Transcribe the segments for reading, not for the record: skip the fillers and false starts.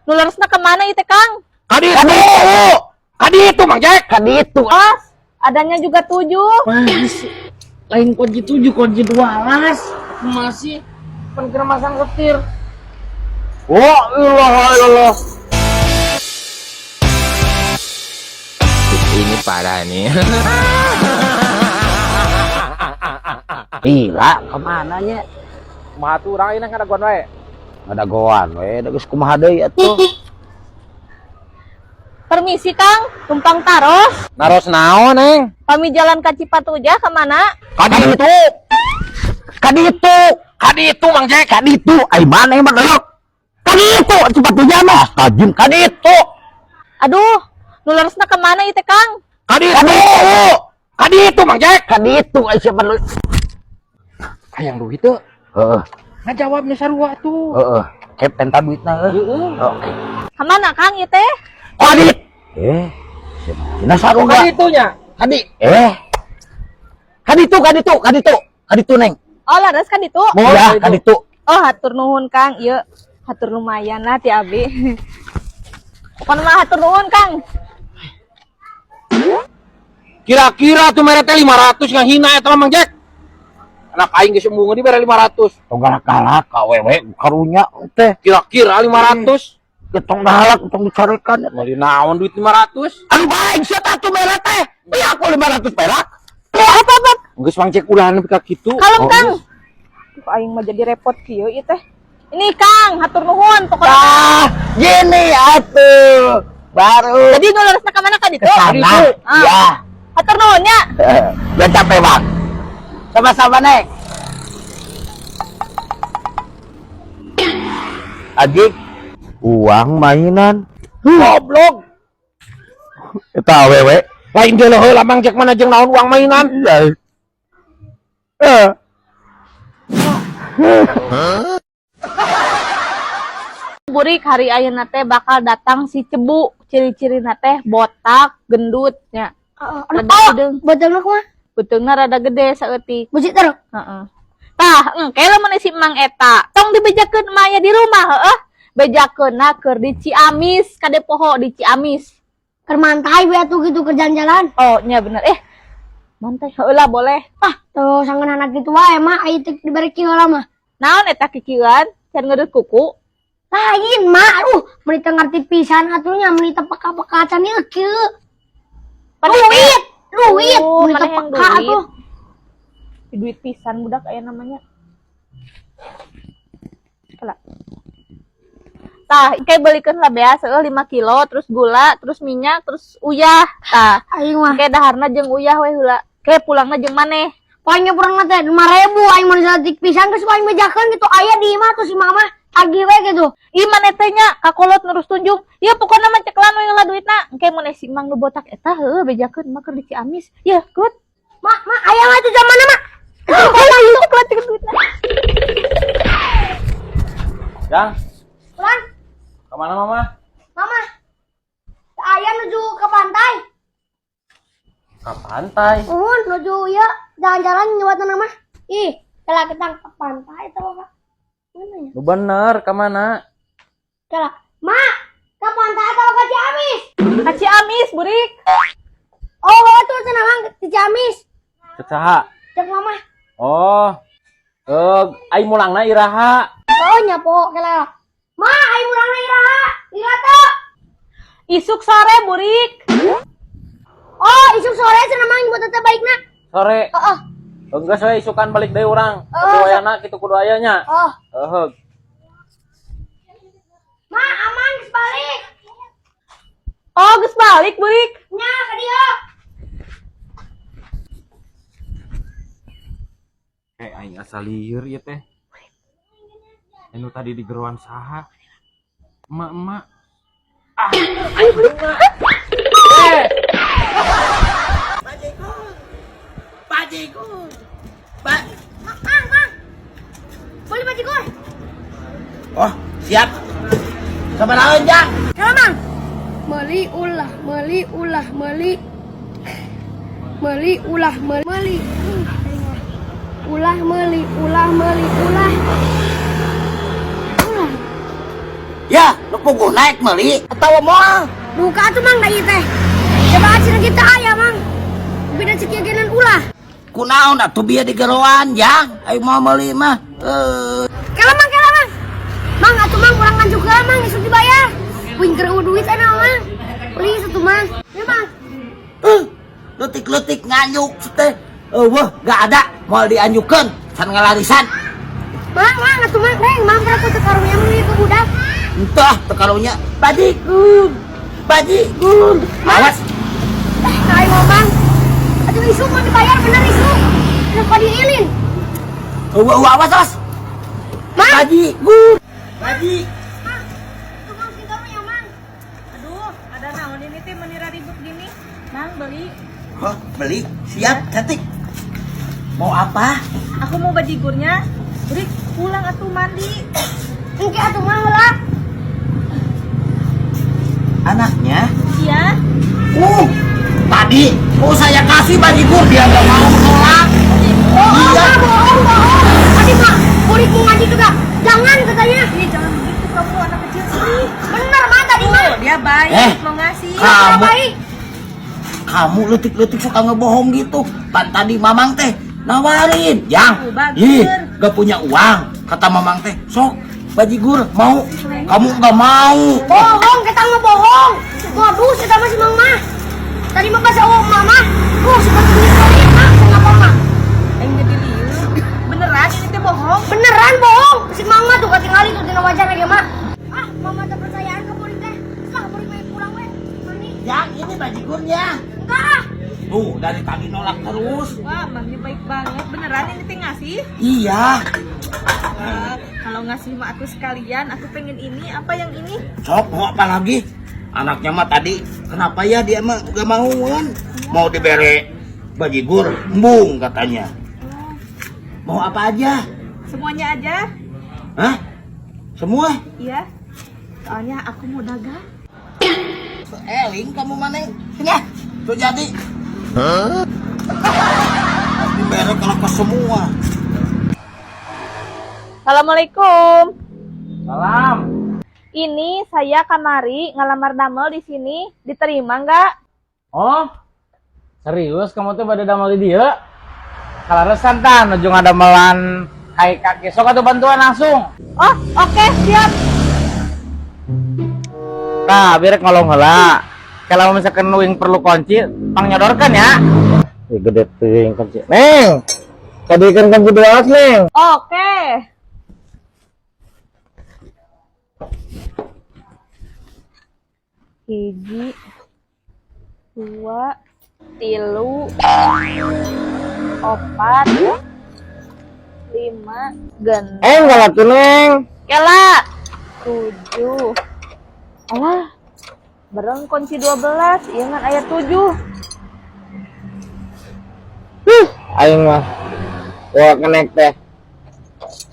Nu leresna ka mana ieu teh, Kang? Kaditu. Kaditu, Mang Jack. Kaditu. Oh, adanya juga 7. Mas, lain kunci 7, kunci 12. Masih pan keur masang setir. Oh, ilah ilah. Ini parah nih. Gila, kemana nya? Kumaha tuh urang ayeuna ngadagoan wae. Ngadagoan we, da geus kumaha deui atuh. Permisi, Kang, tumpang taros. Naros naon, Neng? Pami jalan ka Cipatujah ka mana? Kaditu. Kaditu. Kaditu, Mang Jack. Kaditu, ai mana emang delok? Kaditu, Cipatujah mah. Tajim kaditu. Aduh, nu leresna ka mana ieu teh, Kang? Kaditu. Kaditu, Mang Jack. Kaditu, ai siapa lu? Hayang duit teu. Heeh, Ngajawabnya sarua tuh. heeh. Kep penta duitna heuh. Heeh. Oke. Ka mana, Kang, ieu teh? Kadit. Eh, Cina sarua. Kaditunya. Kadi. Eh. Kaditu, kaditu, kaditu. Kaditu, Neng. Oh, leres ka ditu? Ya, kaditu. Oh, hatur nuhun, Kang. Ieu hatur lumayan lah ti abi. Pokokna mah hatur nuhun, Kang. Kira-kira tuh mere teh 500 ngahina eta mah, Mang Jack. Anak aing geus embung dibere 500. Tong galak-galak ka wewe karunya teh. Kira-kira 500. Ya, tong galak, tong dicarekan. Meuli naon duit 500? Anu baik sia tatu mere teh. Iya aku 500 perak. Apa apa? Geus Mang Jack ulah nepi ka kitu. Kalem, Oh, Kang. Duh, aing mah jadi repot kieu ieu teh. Ini Kang, hatur nuhun pokoknya. Ah, gini atuh. Baru Jadi nu leresna ka mana ka ditu? ke sana. Ah. Ya. Hatur nuhun nya. Jangan capek, Bang. Sama-sama, Neng. Adik, uang mainan. Goblok. Eta awewe. Lain geuleuh heula Mang Jack mana jeung naon uang mainan. Iya. Eh. Burik hari ayeuna teh bakal datang si Cebu. Ciri-cirina teh botak, gendut nya. Heeh. Rada Oh, hideung. betul mah. Beuteungna rada gede saeutik. Musik terus. Heeh. Tah, engke lamun si Mang eta, tong dibejakeun maya di rumah heueuh. Bejakeunna keur di Ciamis, kade poho di Ciamis. Keur mantai we atuh gitu ke jalan-jalan. Oh, nya bener. Eh, mantai heueuh lah boleh. Ah, tuh sangan anak gitu wae mah aya teh dibere kieu heula mah. Naon eta kikieuan? Can ngeudut kuku. Lain mah, aduh, meuni teu ngarti pisan atuh nya meuni teu peka-peka can ieu kieu. Duit, duit, Oh, meuni teu maneh yang peka duit. atuh. Duit pisan budak aya namanya. Kela. Tah, kayak belikeun lah beas heueuh 5 kilo, terus gula, terus minyak, terus uyah. Tah, Aing mah. kayak daharna jeung uyah we heula. Kayak pulangna jeung maneh. Paling kurang teh 5000 aing mun saeutik pisan geus aing bejakeun gitu aya di imah tuh si mama tagih we gitu. Ih maneh teh nya kakolot nerus tunjung. Ya pokokna mah ceklan we heula duitna. Engke mun si Mang nu botak eta heueuh bejakeun mah keur di Ciamis. Ya, good. Mak, mak aya mah itu zamanna mak. Ceklan ceklan ceklan duitna. Jang, Pulang, kemana mama? mama. Aya nuju ke pantai. Ke pantai. Uhun nuju ya jalan-jalan nyuwatan mah. Ih, kala kita ke pantai atau apa? Mana ya? Lu bener, kemana? Kala, mak, ke pantai atau ke Ciamis? Ka Ciamis, burik. Oh, bawa tuh cenah mang di Ciamis. Cek saha? Cek mama. Oh. Eh, ai mulangna iraha. Oh, nyapo kala. Ma, aing mulangna iraha. Ira teu. Isuk sore, burik. Oh, isuk sore cenah mang buat teteh baikna. Sore. Heeh. Enggak saya isukan balik deui urang. Oh, Kudu ayana kitu kudu aya nya. Oh. Heeh. Ma, aman geus balik. Oh, geus balik, burik. Nya ka dieu. Eh, aing asa lieur ieu teh. Anu tadi di geroan saha? Emak-emak. Ah, aing emak. Eh, Mang, mang, mang. Beli bajigur. Oh, siap. Sabaraha, Jang? Kala mang. Meuli ulah, meuli ulah, meuli. Meuli ulah, meuli. Meuli. Ulah meuli, ulah meuli, ulah. Ulah. Ya, nu puguh naik meuli atawa moal? Duka atuh, Mang, da ieu teh. Coba cenah kita aya, Mang. Beda ceuk genan ulah. Kunaon atuh bieu digeroan, Jang? Ayo mau meuli mah. Eh, Kela, Mang, kela, Mang. Mang, atuh, Mang, urang nganjuk heula, Mang, isuk dibayar. Wing keur duit ana, Mang. Beli satu, Mang. Ya, Mang. Eh, leutik-leutik nganjuk teh. Euweuh, gak ada, moal dianjukeun, can ngalarisan. Mang, Mang, atuh, Mang, neng, Mang, berapa teu karunya meuli ke budak? Entah, teu karunya. Bajigur. Bajigur. Awas. Eh, ayo, Mang. Atuh isuk mau dibayar bener isuk. Kenapa diilin? Euweuh, euweuh, awas, awas. Mang. Bajigur. Baji. Mang, atuh, Mang, sing karunya, Mang. Aduh, ada naon ini teh menira ribut gini? Mang, beli. Hah, beli? Siap, cantik. Mau apa? Aku mau bajigurnya. Beri pulang atuh mandi. Engke atuh, Mang, heula. Anaknya? Iya. Tadi mau saya kasih bajigur, dia nggak mau menolak. Bohong, Iya. Mang, bohong, bohong. Tadi Mak, murid mau ngaji juga. Jangan katanya. Ih, jangan begitu kamu anak kecil sih. Bener, Mak, tadi, Mak. Tuh, dia baik, Eh, mau ngasih. kamu. Baik. Kamu leutik-leutik suka ngebohong gitu. Pan tadi Mamang teh nawarin, "Jang, Oh, bager. ih, gak punya uang." Kata Mamang teh, "Sok, bajigur mau." Kamu nggak mau. Bohong, kita ngebohong. Modus kita masih Mang mah. Tadi mah bahasa oh mama. Oh, seperti ini, Mak. Kenapa, Mak? Aing jadi lieur. Beneran ini teh bohong. Beneran bohong. Si Mang mah tuh ketinggalan tuh dina wajah lagi, Mak. Ah, Mama tak percayaan ke murid teh. Lah, murid mah pulang we. Mani. Jang, ini bajigurnya. Enggak ah. Tuh, dari tadi nolak terus. Wah, Mangnya baik banget. Beneran ini teh ngasih? Iya. Wah, kalau ngasih mah aku sekalian, aku pengen ini, apa yang ini? Sok, mau apa lagi? Anaknya mah tadi, kenapa ya dia mah gak mau kan? Mau dibere bajigur, embung katanya. Mau apa aja? Semuanya aja? Hah? Semua? Iya. Soalnya aku mau dagang. Eling kamu mana? Sini ah. Tuh jadi. Dibere kalau ke semua. Assalamualaikum. Salam. Ini saya kamari ngelamar damel di sini, diterima nggak? Oh, serius kamu tuh pada damel di dieu? Kaleresan tah nuju ngadamelan kai kaki sok atuh bantuan langsung. Oh, oke, siap. Tah, biar ngolong heula. Kalau misalkan wing perlu kunci, pang nyodorkan ya. Ih, gede teuing kunci. Neng, tadi kan kunci 12, Neng. Oke. Hiji, dua, tilu, opat, lima, genep. Eh, enggak lah tuh, Neng. Kela, 7. Alah, bareng kunci 12, iya kan ayat 7. Huh, aing mah. Wah, kenek teh.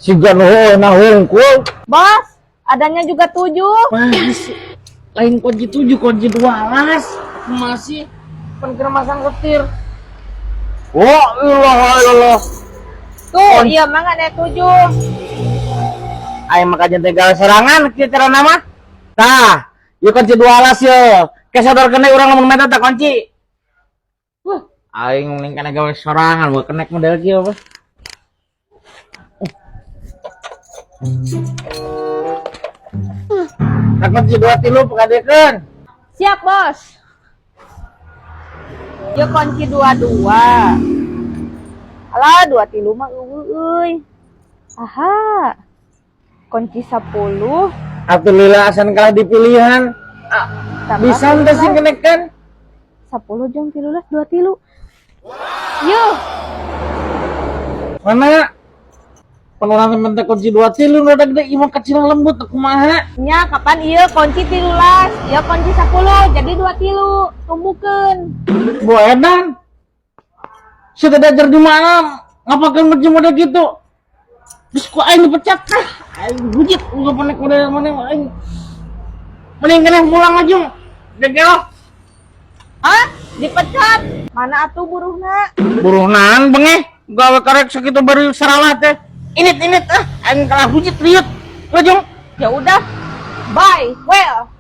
Siga nu heueuh na hungkul. Bos, adanya juga 7. Masih lain kunci 7, kunci 12. Masih pan keur masang setir. Wah, ilah ilah. Tuh, iya mang ada 7. Aing mah kajian teh gawe sorangan kieu carana mah. Tah, ieu kunci 12 ye. Kesodor kena urang lamun meta tak kunci. Wah, aing mending kana gawe sorangan, buat kenek model kieu apa. Nah, kunci 2 tilu pekadekeun. Siap, Bos. Yo kunci 22. Alah, 2 tilu mah eueuh euy. Aha. Kunci 10. Alhamdulillah asan kalah di pilihan. Ah, Tambah bisa teh sing kenek kan? 10 jeung 13 2 tilu. Yo, Mana? Penurunan minta kunci 2 tilu rada gede imah kecil lembut kumaha? Nya kapan ieu kunci 13, ieu kunci 10, jadi 2 tilu. Tumbukeun. Bu edan. Sudah diajar di mana? Ngapain macam model gitu? Terus kok aing dipecat kah? Aing hujit udah panik model mana aing. Mending kena pulang aja. Jegel. Hah? Dipecat? Mana atuh buruhna? Buruhnan bengeh. Gawe karek segitu baru saralah teh. Init init ah, aing kalah hujit liut. Lajung. Ya udah. Bye. Well.